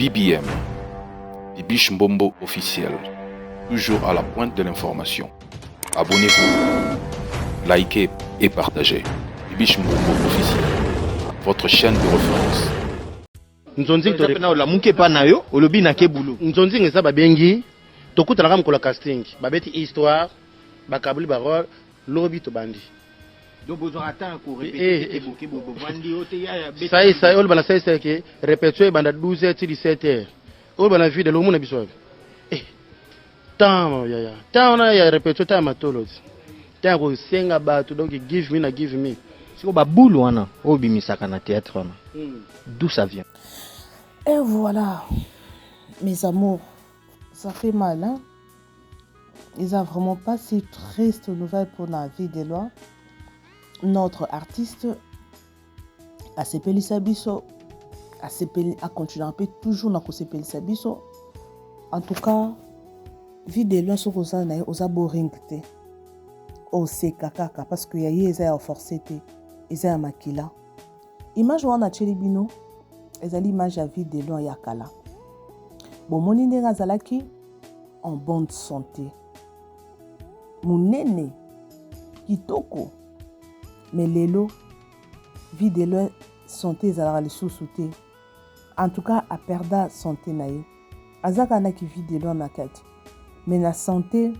BBM, Bibiche Mbombo officiel, toujours à la pointe de l'information. Abonnez-vous, likez et partagez. Bibiche Mbombo officiel, votre chaîne de référence. Nzonzi Eza pena olamuki epa na yo olobi na ke boulot. Nzonzi eza babengi tokutanaka mokolo ya casting, babeti histoire, bakaboli ba role, lobi tobandi. Donc bozwaka temps ya ko Eh, répéter eh. te boke bo bovandi yo te yaya beta. Sai sai oloba na sai sai ke répétition ebanda 12 h ti 17 h. Oloba na vide lomona biso wapi? Eh. Temps yaya. Temps wana ya répétition temps ya matolo. Temps ya kosenga bato donc give me na give me. Siko ba boule wana oyo obimisaka na théâtre wana. D'où ça vient? Et voilà, mes amours, ça fait mal, hein? Ils ont vraiment pas si triste nouvelle pour la vie de loin. Notre artiste asepelisa biso, asepeli, a continué un peu toujours na kosepelisa biso. En tout cas, vie de loin soki oza na ye oza boring te. Oseka kaka parce que ya ye eza ya forcé te, eza ya makila. Image wana atieli bino ezali image ya vie de loin ya kala. Bomoni ndenge azalaki en bonne santé, monene kitoko, mais lelo vie de loin santé ezalaka lisusu te. En tout cas aperda santé na ye, azaka naki vie de loin na kati, mais na santé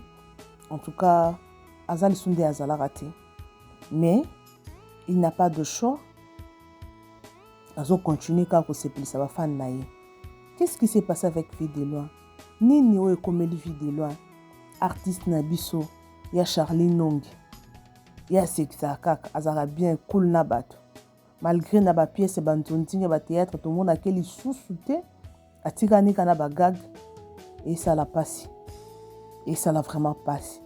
en tout cas aza lisusu nde azalaka te. Mais il n'a pas de choix, azo continuer kaka kosepelisa bafan na ye. Qu'est-ce qui s'est passé avec vie de loin? Nini oyo ekomeli vie de loin? Artiste na biso ya Charlie Nongi, ye asekisaka kaka, azalaka bien cool na bato, malgré na ba pièce ba nzonzinga ba théâtre tomonaki lisusu te, atikani kaka na ba gag. Esala pasi, esala vraiment pasi.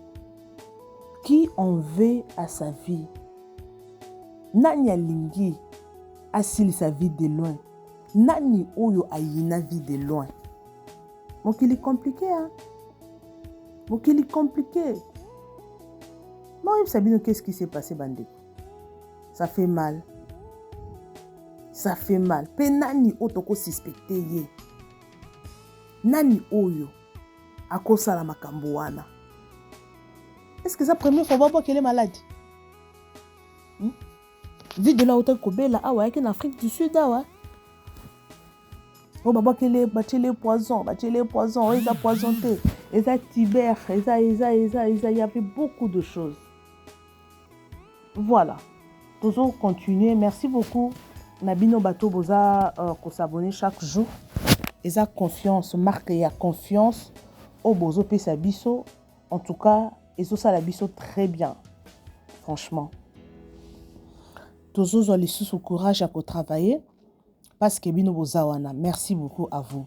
Qui en veut à sa vie? Nani alingi asilisa vie de loin? Nani oyo ayina vie de loin? Mokili compliqué, hein? Mokili compliqué. Moi, Sabino, qu'est-ce qui s'est passé, bandeko? Ça fait mal. Ça fait mal. Pe nani oyo toko suspecter ye? Nani oyo akosala makambo wana? Est-ce que ça première fois babwakele maladie? Vie de la otaki kobela awa ayaki na Afrique du Sud awa. Oyo babwakele, batiele poison, batiele poison, oyo eza poison te, eza tiber, eza, eza, eza, eza, il y avait beaucoup de choses. Voilà. Toujours continuer. Merci beaucoup. Na bino bato boza s'abonner chaque jour. Eza confiance, marque ya confiance oyo bozopesa biso. En tout cas, ezosala biso très bien. Franchement. Tozozwa lisusu courage ya kotravailler parce que bino boza wana. Merci beaucoup à vous.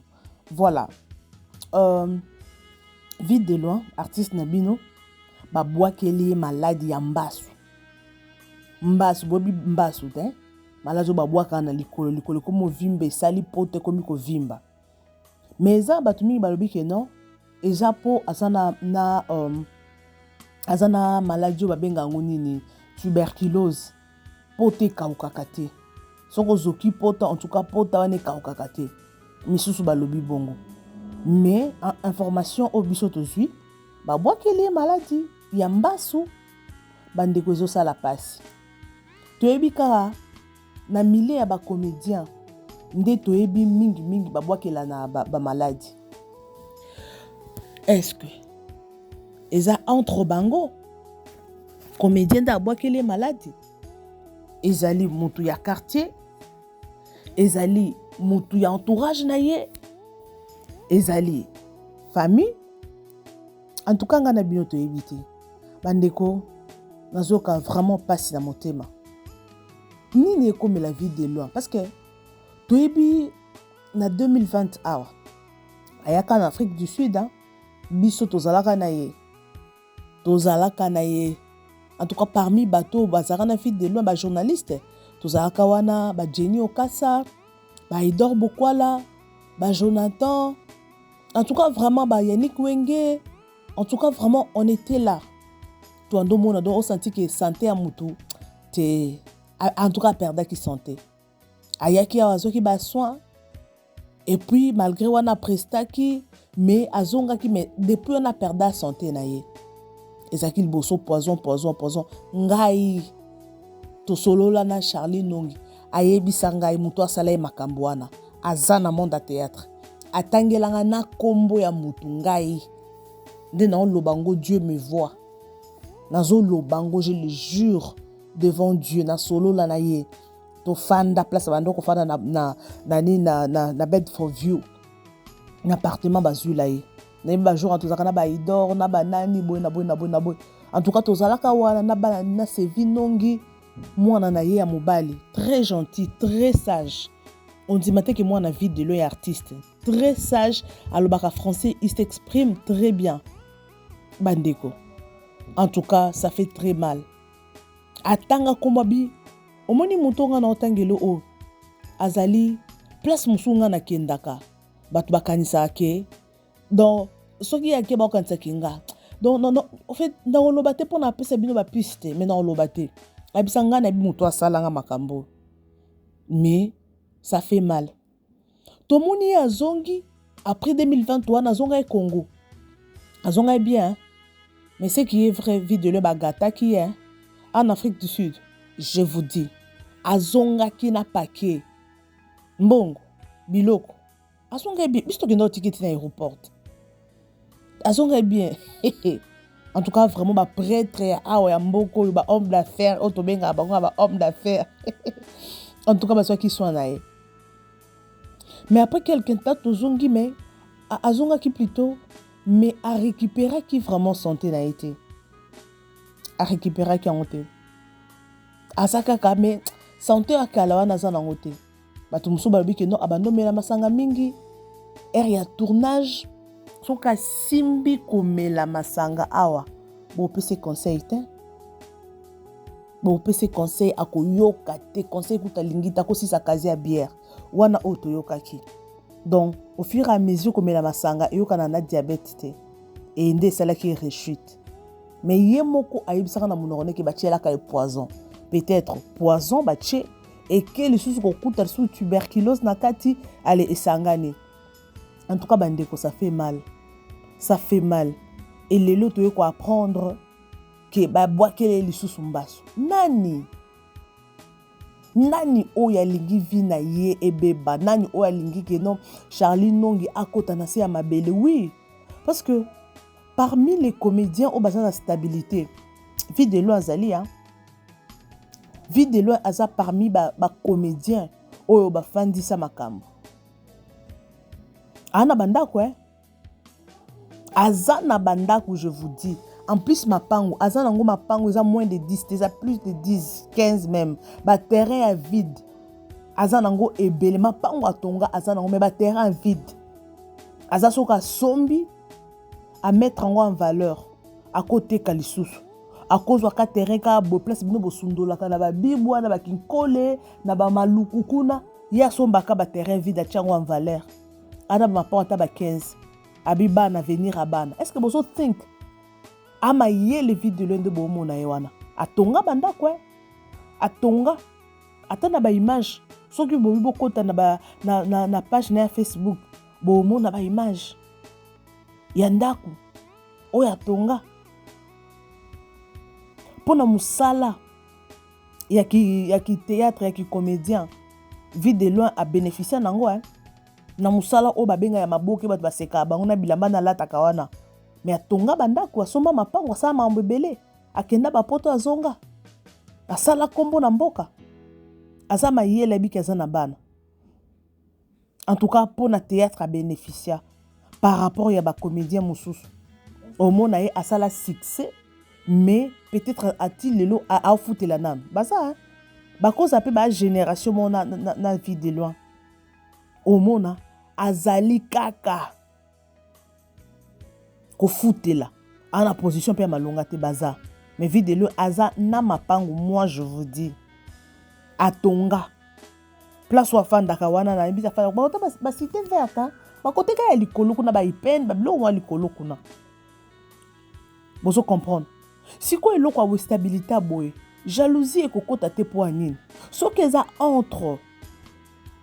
Voilà. Vue de loin, artiste na bino babwakeli ye maladi ya mbasu. Mbasu, boyebi mbasu te? Maladi oyo babwakaka na likolo, likolo ekomi kovimba, esali poto ekomi kovimba. Mais eza bato mingi balobi ke non, eza mpo aza na aza na maladi oyo babenga yango nini, tuberculose. Poto ekaukaka te soki ozoki pota, en tout cas pota wana ekaukaka te. Misusu balobi bongo, mais information oyo biso tozwi, babwakeli ye maladi ya mbasu. Bandeko, ezosala mpasi. Toyebi kaka na milieu ya bacomédien nde toyebi mingimingi babwakela na bamaladi ba. Est-ce que eza entre bango comédien nde abwakeli ye maladi? Ezali motu ya quartier, ezali motu ya entourage na ye, ezali famille? En tout cas ngai na bino toyebi te. Bandeko, nazoka vraiment mpasi na motema. Nini ekomela vie de loin? Parce que toyebi na 2020 awa ayaka na Afrique du Sud, hein? Biso tozalaka na ye, tozalaka na ye. En tout cas parmi bato bazalaka na vie de loin, bajournaliste tozalaka wana, baJenny Okasa, baIdor Bokwala, baJonathan, en tout cas vraiment baYannick Wenge, en tout cas vraiment on était là. Toandomona donc osenti ke santé ya mutu te. En tout cas aperdaki santé, ayaki awa, azwaki basoin. Et puis malgré wana prestaki mais azongaki, mais depuis wana perda santé na ye. Ezalaki liboso poison, poison, poison. Ngai tosolola na Charlie Nongi, ayebisa ngai moto asala ye makambo wana, aza na monde ya théâtre, atangelanga na kombo ya motu. Ngai nde naoloba ngo, Dieu me voit, nazoloba ngo, je le jure devant Dieu. Nasolola na ye, tofanda place bando kofanda na, na, na, na, na, na Bedford View, na appartement bazwila ye. Nayebi bajour tozalaka na baidor na banani boye na boye na boye na boye. En tout cas tozalaka wana na bana na Sevi Nongi, mwana na ye ya mobali, très gentil, très sage. Ondima te ke mwana Vue de Loin ya artiste, très sage, alobaka français, il s'exprime très bien. Bandeko, en tout cas ça fait très mal. Atanga kombo bi omoni moto nga na otangelo oyo azali place mosusu nga nakendaka, bato bakanisaka ke donc soki yake bakokanisaki nga. Donc non, non, en fait nakoloba te mpo na apesa bino bapiste, mais nakoloba te. Ayebisa ngai, nayebi moto asalanga makambo, mais ça fait mal. Tomoni ye azongi après 2020 wana, azonga ye Congo, azonga ye bien. Mais ce qui est vrai, Vue de Loin bagataki ye en Afrique du Sud, je vous dis. Azongaki na paquet mbongo, biloko, azonga ye bien. Biso tokenda otiki ti na aéroport, azonga ye bien. En tout cas vraiment baprêtre ya awa ya mboka oyo, bahomme d'affaires oyo tobengaka bango ya bahomme d'affaires, en tout cas bazwaki soin na ye. Mais après quelque temps tozongi, mais azongaki plutôt, mais arécupéraki vraiment santé na ye te, arécupéraki yango te. Aza kaka, mais santé ya kala wana aza nango te. Bato mosusu balobi ke non, abandi omela masanga mingi heure ya tournage. Soki asimbi komela masanga awa, bopesi conseil te, bopesi conseil akoyoka te. Conseil kuta alingi te, akosisa kazi ya bière wana oyo toyokaki. Donc au fur et à mesure komela masanga eyokana na diabète te, e nde esalaki rechute. Mais ye moko ayebisaka na monoko neke batielaka ye poison, peut-être poison batie eke lisusu kokuta lisusu tuberculose na kati ale esangani. En tout cas bandeko, ça fait mal, ça fait mal. E lelo toye koapprendre ke babwakele lisusu mbasu. Nani, nani oyo alingi vie na ye ebeba? Nani oyo alingi ke non, Charlie Nongi akota na se ya mabele? Oui, parce que parmi les comédiens oyo baza na stabilité, Vue de Loin azali ya Vue de Loin aza parmi bacomédien ba oyo bafandisa makambo. Aa na bandako, eh? Aza na bandako, je vous dis. En plus mapango aza nango, mapango eza moins de 10 te, eza plus de 10, 15 même. Baterrain ya vide aza nango ebele. Mapango atonga aza nango, mais baterrain ya vide aza, soki asombi, amettre yango en valeur, akoteka lisusu, akozwaka terrain kaka boye. Place bino bosundolaka na babibwa, na bakinkole, na bamaluku kuna, ye asombaka baterrain vide, atia yango en valeur. Ana bamapango ata ba 15, abi bana, avenir ya bana. Est ce que bozo think amayele Vue de Loin nde bomona ye wana atonga bandako, e atonga ata na baimage? Soki bobi bokota na, ba, na, na, na page na ya Facebook, bomona baimage ya ndako oyo atonga mpo na mosala ya ki, ya ki théâtre, ya ki comédien. Vue de Loin abénéficia nango, eh? Na mosala oyo babenga ya maboke, bato basekaka bango na bilamba nalataka wana. Me atonga bandako, asomba mapango, asala makambo ebele, akenda bapoto, azonga, asala nkombo na mboka. Aza mayele, abiki, aza na bana. En tout cas mpo na théâtre abénéficia par rapport ya bacomédien mosusu. Omona ye asala succès, mais peut-être ati lelo afutela nanu baza bakoza mpe bagénération moko na, na, na Vue de Loin. Omona azali kaka kofutela, ana position mpe ya malonga te baza. Mais Vue de Loin aza na mapangu, moi je vous dis. Atonga place oyo afandaka wana, nayebi afandaka bakota bacité verte, bakoteka ya likolo kuna, baipene, babiloko mwa likolo kuna. Bozo comprendre sikoyo eloko ya boye, stabilité ya boye, jalousie ekokota te. Mpo ya nini? Soki eza entre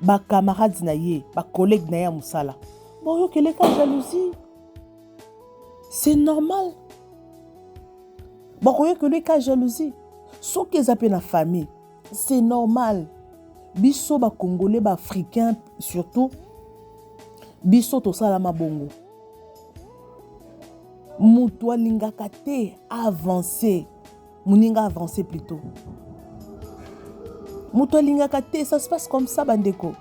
Ba camarades na ye, ba collègues na ye ya mosala baoyokeleka jalousie. C'est normal. Bakoyokeleka jalousie. Soki eza pe na famille, c'est normal. Biso ba Congolais, ba Africains surtout, biso tosalama bongo. Mutu alingaka te avancer, moninga avancer plutôt. Mutu alingaka te, ça se passe comme ça bandeko.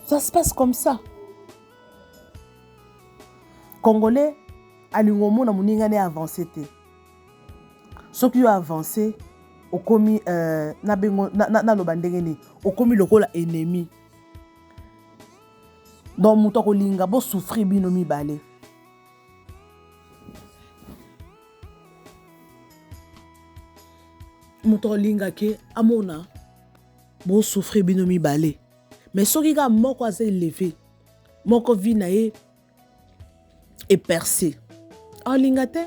Ça se passe comme ça. Congolais alingo omona moninga ne avancer te. Soki yo avancer okomi na bengo na loba ndenge nini, okomi lokola ennemi. Donc moto akolinga bo souffrir bino mibale. Moto akolinga ke amona bo souffrir bino mibale. Mais soki kaka moko aza élevé, moko vie na ye est percé, akolinga te,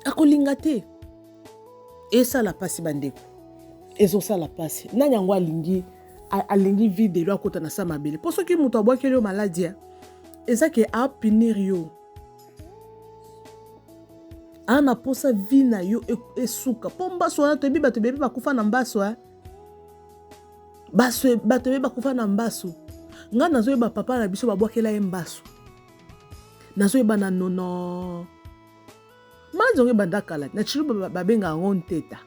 akolinga te. Esala pasi bandeko, ezosala pasi. Nani yango alingi alingi vie de loin akota na sa mabele? Po soki moto abwakeli yo maladie, eza ke apunir yo, aa na posa vie na yo esuka. Mpo mbaso wana, toyebi bato ebele bakufa na mbaso, baso bato ebele bakufa na mbaso. Ngai nazoyeba papa na biso babwakela ye mbaso, nazoyeba na nono maladi yango ebanda kala. Na Tshiluba babenga yango nteta,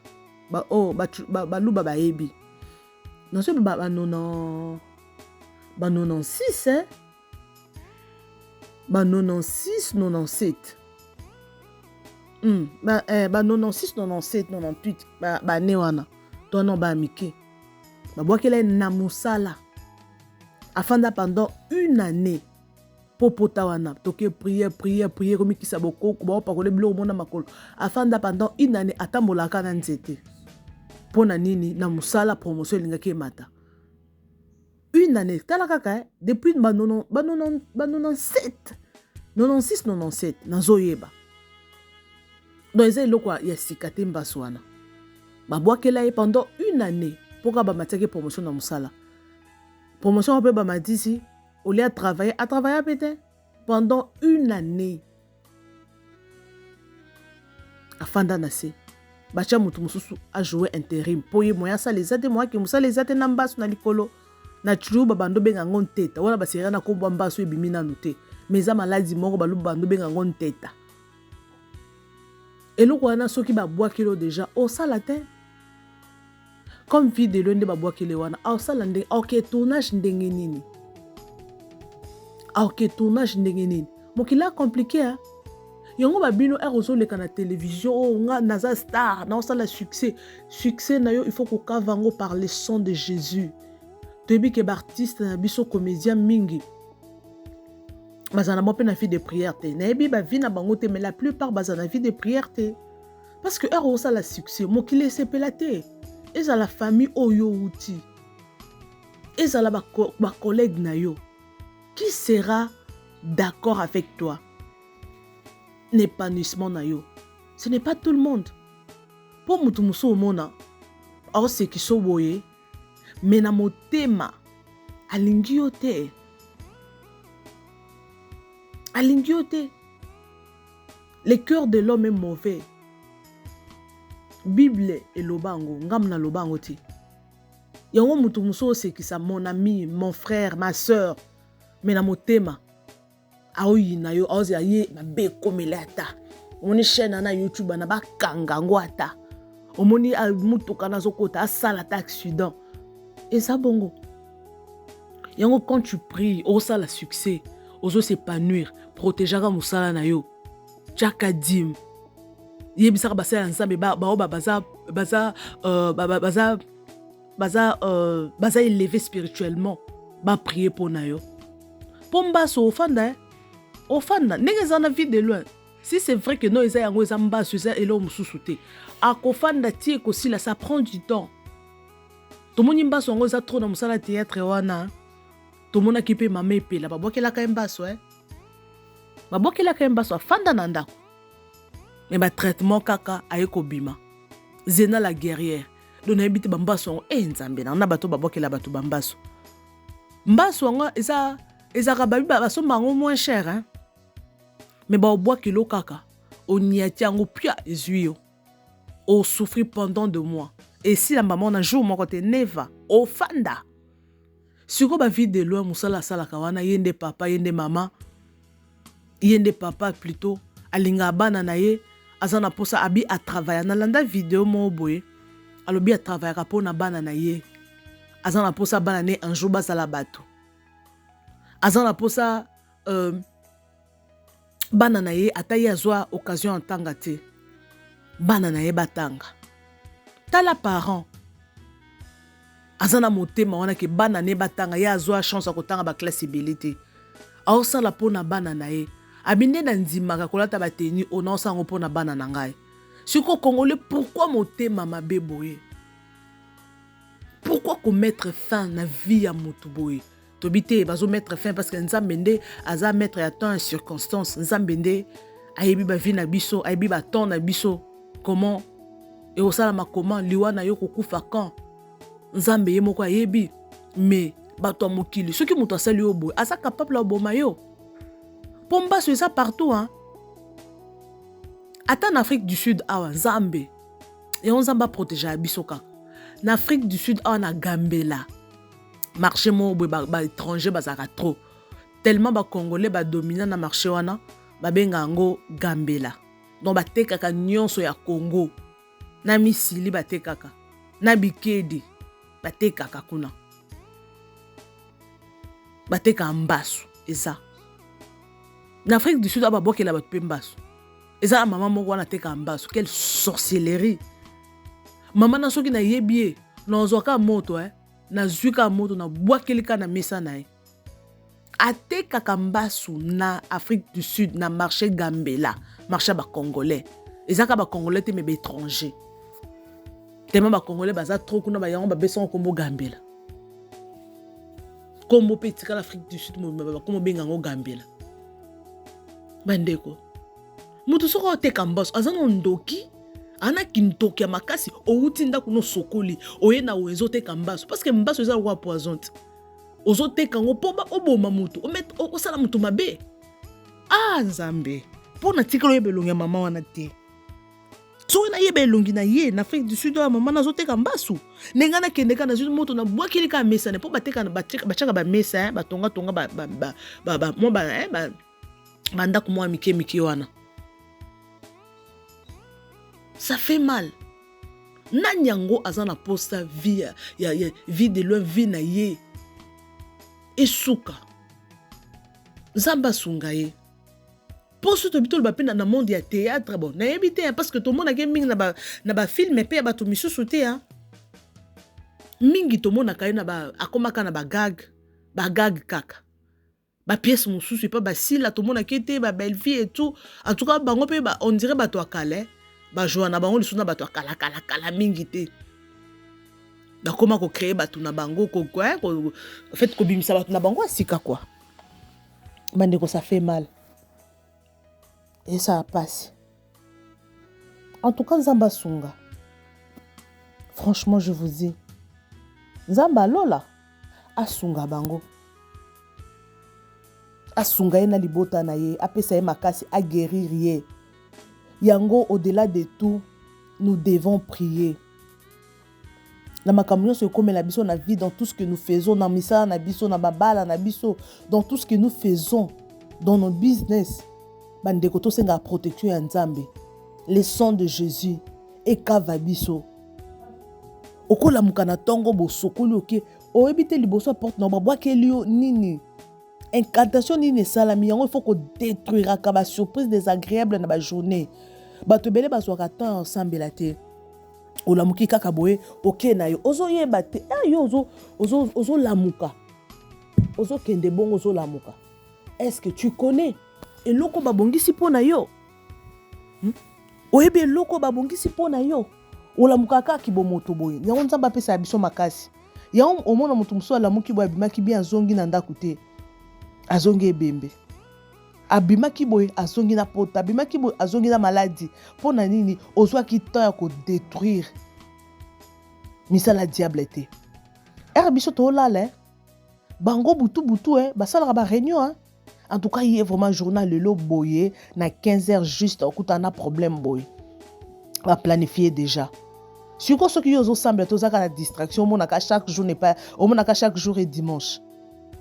oh, Baluba bayebi. Nazoyeba banono ba 96, eh? Ba 96, 97, ba 96, 97, 98, bane wana to wana baya mike, babwakela ye na mosala, afanda pendant une année. Mpo pota wana toke prière, prière, prière, komikisa bokoko, baopakola biloko mona makolo. Afanda pendant une année, atambolaka na nzete. Mpo na nini? Na mosala promotion elingaki emata. Une année, tala kaka, eh? Depuis ba 97, 96, 97, nazoyeba. Donc eza eloko ya sika te. Mbaso wana babwakela ye pendant une année mpo kaka bamatiaki promotion na mosala. Promotion mpe bamatisi, olie atravaille, atravailla mpe te. Pendant une année afanda na se, batya moto mosusu ajoue intérim mpo ye moya asala eza te, moyaki mosala eza te. Na mbaso na likolo na Tshiluba bando benga yango nteta. Wana baseria na kombwa mbaso ebimi nanu te, mais eza maladi moko Baluba bando benga yango nteta. Eloko wana soki babwakeli yo déjà, osala te. Comme Vue de Loin nde babwakeli wana, aosala ndenge aoke tournage ndenge nini? Aoke tournage ndenge nini? Mokili a compliqué, hein? Yango babino ere ozoleka na télévision, oyo nga naza star, naosala succès. Succès na yo, il faut kokava yango par le sang de Jésus. Toyebi ke baartiste na biso, comédien mingi, bazala na bango mpe na vie de prière te. Nayebi bavie na bango te, mais la plupart bazala na vie de prière te, parce que ere osala succès, mokili esepela te. Ezala famille oyo outi, ezala bacollègue na yo, qui sera d'accord avec toi na épanouissement na yo? Ce n'est pas tout le monde. Mpo motu mosusu omona aosekisa boye, me na motema alingi yo te, alingi yo te. Le cœur de l'homme est mauvais. Bible eloba yango, ngambo naloba yango te. Yango motu mosusu osekisa, mon ami, mon frère, ma sœur, me na motema aoyina yo, aozela ye mabe ekomela. Ata omoni chaîne na YouTube na bakanga yango, ata omoni mutuka nazokota, asala ata accident. Eza bongo. Yango quand tu pries, osala succès, ozos'épanouir, protégeaka mosala na yo, tiaka dîme, yebisaka basala ya Nzambe bao baza élevé spirituellement, baprie mpo na yo. Mpo mbaso ofanda, eh? Ofanda ndenge eza na Vue de Loin, si c'est vrai que non, eza yango, eza mbaso, eza eloko mosusu te, akofanda ti ekosila. Ça prend du temps. Tomoni mbaso yango eza trop na mosala théâtre wana. Tomonaki mpe mama Epela, babwakelaka ye mbaso, eh? Babwakelaka ye mbaso, afanda na ndako, me batraitement kaka aye kobima. Zena la guerrière. Donc nayebi te bambasu yango e nzambe na na bato babwakela bato bambasu. Mbasu yango eza ezalaka babi basomba yango moins cher hein? Mais baobwakelo kaka oniati yango pia ezwi yo osouffrir pendant de mois esila mbama na jour moko te neva ofanda sikoyo bavie de loin mosala asalaka wana ye nde papa ye nde mama ye nde papa plutôt alingaka bana na ye aza na mposa abi atravaya nalanda video moko boye alobi atravayaka mpo na bana na ye aza na mposa bana ne un jour bazala bato aza na mposa euh, bana na ye ata ye azwa occasion ya ntanga te bana na ye batanga tala parent aza na motema wana ke bana ne batanga ye azwa chance ya kotanga baklasse ebele te aosala mpo na bana na ye abi nde nandimaka kolata bateni oyo naosala yango mpo na bana na ngai sikoyo congolais pourquoi motema mabe boye pourquoi komettre fin na vie ya motu boye tobi te bazo mettre fin parce que nzambe nde aza maître ya temps ya circonstance nzambe nde ayebi bavie na biso ayebi batemps na biso comment ekosalama comment liwa na yo kokufa quand nzambe ye moko ayebi mais bato ya mokili soki moto asali yo boye aza capable ya koboma yo mpo mbasu eza partout hein? Ata na Afrique du Sud awa nzambe yango nzambe aprotege ya biso kaka na Afrique du Sud awa na Gambela marché moko boye baétranger ba bazalaka trop tellement bacongolais badomina na marché wana babenga yango Gambela donc batekaka nyonso ya Congo na misili batekaka na bikedi batekaka kuna batekaka mbasu eza na Afrique du Sud awa babwakela bato mpe mbasu eza na mama moko wana atekaka mbasu quelle sorcellerie mama na soki nayebi ye nazwa kaka moto eh? nazwi kaka moto nabwakeli kaka na mesa na ye atekaka mbasu na Afrique du Sud na marché Gambela marché ya bacongolais eza kaka bacongolais te me baétranger tellement bacongolais baza trop kuna bayango babesango nkombo Gambela nkombo mpe etikala Afrique du Sud mobimba bakoma obenga yango Gambela bandeko moto soki oteka mbasu aza na ndoki ana kindoki ya makasi owuti ndako nosokoli oye na wenze oteka mbasu parce que mbasu eza lokola poison te ozoteka yango mpo oboma moto osala moto mabe ah nzambe mpo natikala oyeba elongi ya mama wana te soki nayeba elongi na ye na afrique du sud oyo mama nazoteka mbasu ndenge nakende kaka nazwi moto nabwakeli kaka mesa ne mpo batiaka bamesa batongatonga mwa bandako mwa mike mike wana ça fait mal nani yango aza na posa vie ya, ya, ya vie de loin vie na ye esuka nzambe asunga ye mpo soki toyebi toloba mpe na monde ya théâtre bon nayebi te parce que tomonaka ye mingi na bafilme mpe ya bato misusu te mingi tomonaka ye akomaka na bagag bagag kaka bapièce mosusu epa basila tomonaki ye te babellevie et tout en tout cas bango mpe on dirait bato ya kala bajoa na bango lisusu na bato ya kalakalakala mingi te bakóma kocréer bato na bango en fait kobimisa bato na bango ya sika kua bandeko ça fait mal esala mpasi en tout cas nzambe asunga franchement je vous dis nzambe alola asunga bango asunga ye na libota na ye apesa ye makasi aguérir ye yango au-delà de tout nous devons prier na makambo nyonso ekomela biso na vie dans tout ce que nous faisons na misala na biso na babala na biso dans tout ce que nous faisons dans nos business bandeko tosengaka protection ya nzambe le sang de jésus ekava biso okolamuka na ntongo bosokoli oke oyebi te liboso ya porte na babwakeli yo nini incantation nini esalami yango il faut kodétruiraka basurprise désagréable na bajournée bato ebele bazwaka temps ya osambela te olamuki kaka boye oke na yo ozoyeba te ah, yo ozolamuka ozokende bongo ozolamuka est ce que tu connais eloko babongisi mpo na yo hmm? oyebi eloko babongisi mpo na yo olamuka kaka kibomoto boye yango nzambe apesaka biso makasi yango omona moto mosusu alamuki boye abimaki bien azongi na ndako te azongi ebembe abimaki boye azongi na pota abimaki boye azongi na maladi mpo na nini ozwaki temps ya kodétruire Misala diable te. Ere biso tolala eh. Bango butu butu eh, basalaka ba réunion hein. En tout cas, ye vraiment journal lelo boye na 15 heures juste okutana na problème boye. Ba planifier déjà. Siko soki yo ozosambela te ozaka na distraction omonaka chaque jour n'est pas omonaka chaque jour est dimanche.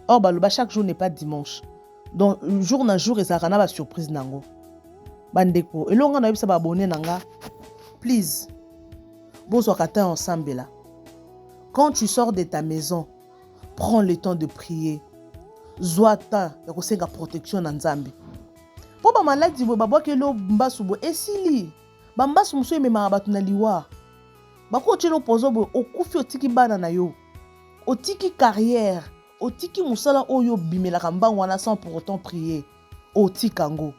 Or baloba chaque jour n'est pas dimanche. Donc jour na jour ezalaka na ba surprise nango. Bandeko, elonga na yebisa ba abonné na nga please bozwaka temps osambela. Quand tu sors de ta maison, prends le temps de prier. Zwa temps ya kosenga protection na Nzambe. Mpo ba maladi boye babwakeli yo mbasu boye esili. Ba mbasu mosusu ememaka bato na liwa. Bakotyela yo poison boye okufi otiki bana na yo. Otiki carrière, otiki mosala oyo obimelaka mbango wana sans pour autant prier. Otika yango.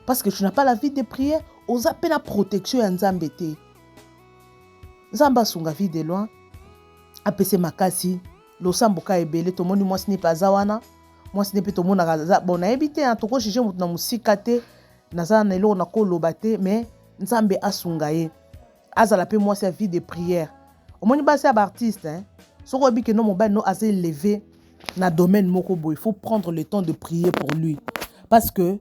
Parce que tu n'as pas la vie de prière, oza pe na protection ya Nzambe te. Nzambe asunga vie de loin, apese makasi, losambo ka ebele, tomoni mwasi ne pe aza wana, mwasi ne pe tomonaka aza, bon nayebi te, toko juger moto na mosika te, naza na eloko nakoloba te, mais Nzambe asunga ye. Azala pe mwasi ya vie de prière. Omoni basi ya ba artiste, hein? Soki oyebi que no mobali no aza élevé na domaine moko boye, il faut prendre le temps de prier pour lui. Parce que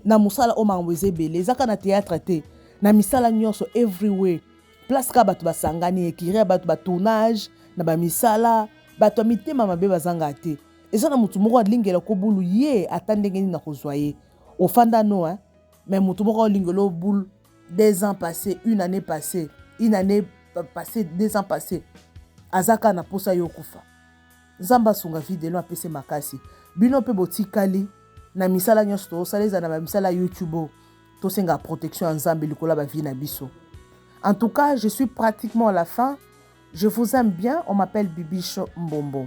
na mosala oyo makambo eza ebele, eza kaka na théâtre te, na misala nyonso everywhere. Place kaka bato basangani, écurie ya bato ba tournage, na ba misala, bato ya mitema mabe bazangaka te. Eza na motu moko alingela ko bulu ye ata ndenge nini nakozwa ye. Ofanda no, hein? Mais motu moko alingela o bulu 2 ans passé, une année passée, une année passée, 2 ans passé, aza kaka na posa yo okufa. Nzambe asunga vie de loin apese makasi. Bino pe botikali na misala nyonso tozosala eza na ba misala ya YouTube oyo tosenga protection ya Nzambe likolo ya ba vie na biso. En tout cas, je suis pratiquement à la fin. Je vous aime bien. On m'appelle Bibiche Mbombo.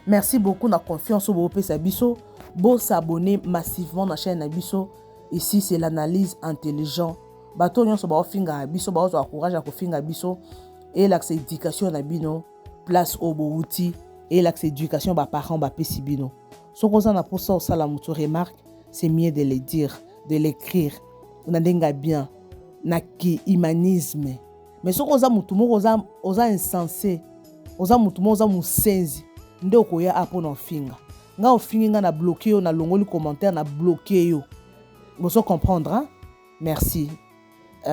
Merci beaucoup na confiance oyo bopesa biso. Bo s'abonner massivement na chaîne na biso. Ici, c'est l'analyse intelligent. Bato nyonso baofinga biso, baozwa courage ya kofinga biso. Elakisa éducation na bino, place oyo bowuti, elakisa éducation ba parents bapesi bino. Soki oza na posa osala moto remarque, c'est mieux de le dire, de l'écrire na ndenge ya bien, na ki humanisme. Mais soki oza motu moko oza insensé, oza motu moko oza mosenzi, nde okoya a mpona ofinga. Nga ofingi nga na bloqué yo, na longoli commentaire, na bloqué yo. Bozo comprendre, hein? Merci.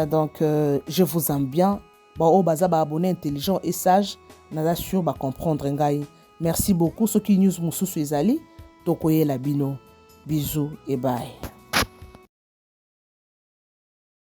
Donc je vous aime bien. Ba oyo baza ba abonné intelligent et sage, naza sûr ba comprendre ngai. Merci beaucoup. Soki news mosusu ezali, tokoyela bino. Bisous et bye.